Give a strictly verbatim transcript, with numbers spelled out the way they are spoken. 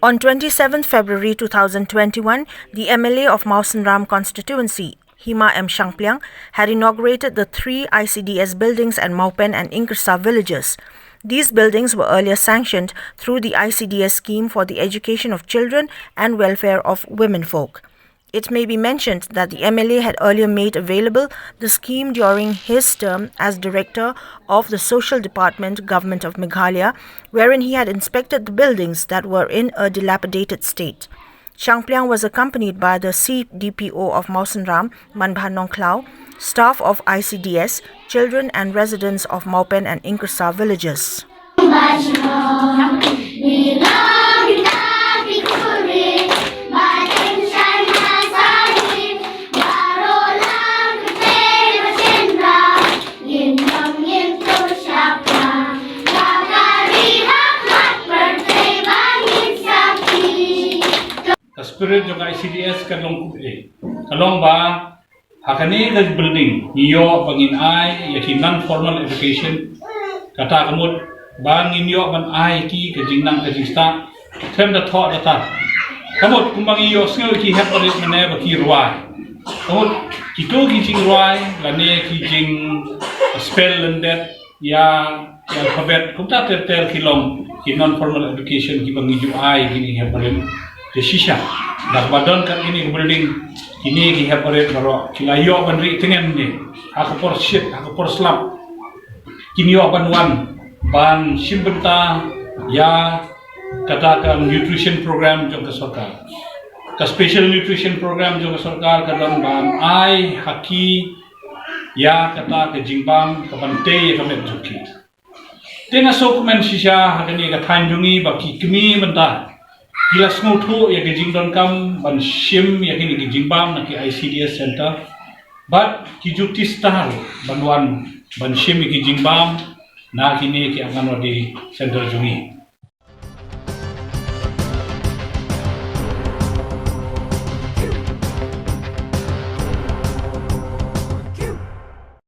On twenty-seventh February two thousand twenty-one, the M L A of Mawsynram constituency, Hima M Shangpliang, had inaugurated the three I C D S buildings at Mawpen and Ingkirsa villages. These buildings were earlier sanctioned through the I C D S scheme for the education of children and welfare of womenfolk. It may be mentioned that the M L A had earlier made available the scheme during his term as director of the Social Department, Government of Meghalaya, wherein he had inspected the buildings that were in a dilapidated state. Shangpliang was accompanied by the C D P O of Mawsynram, Manbha Nongkhlaw, staff of I C D S, children and residents of Mawpen and Ingkirsa villages. Ka spirit jong ka I C D S ka long kumne. Ka long ba ha kane ka building ngi ïoh ba ngin ai ïa ki non formal education. Kata ka mut ba ngin ïoh ban ai ki ka jingnang ka jingstad. Khlem da thoh da ta. Ka mut kumba ngi ïohsngew ki hep barit mynne ba ki rwai. Ka mut kito ki jingrwai lane ki jingspell lyndet ïa, ïa alphabet kumta ter ter ki long ki non formal education kiba ngi ju ai kine ki hep barit. Te shisha da kaba don kat kine ki building, kine ki hep barit baroh ki la ïoh ban ri tyngen ne ha ka por shit, ha ka por slap. Kin ïoh ban wan ban shim bynta ïa kata ka nutrition program jong ka sorkar. Ka special nutrition program jong ka sorkar ka don ban ai ha ki ïa kata ka jingbam ka ban tei ïa ka met jong ki. Te nga sngewkmen shisha ha kane ka thaiñ jong ngi ba ki kmie mynta ki la sngewthuh ïa ka jingdonkam ban shim ïa kine ki jingbam na ki I C D S center. Bad ki ju tista ban wan ban shim ïa ki jingbam na kine ki Anganwadi center jong ngi.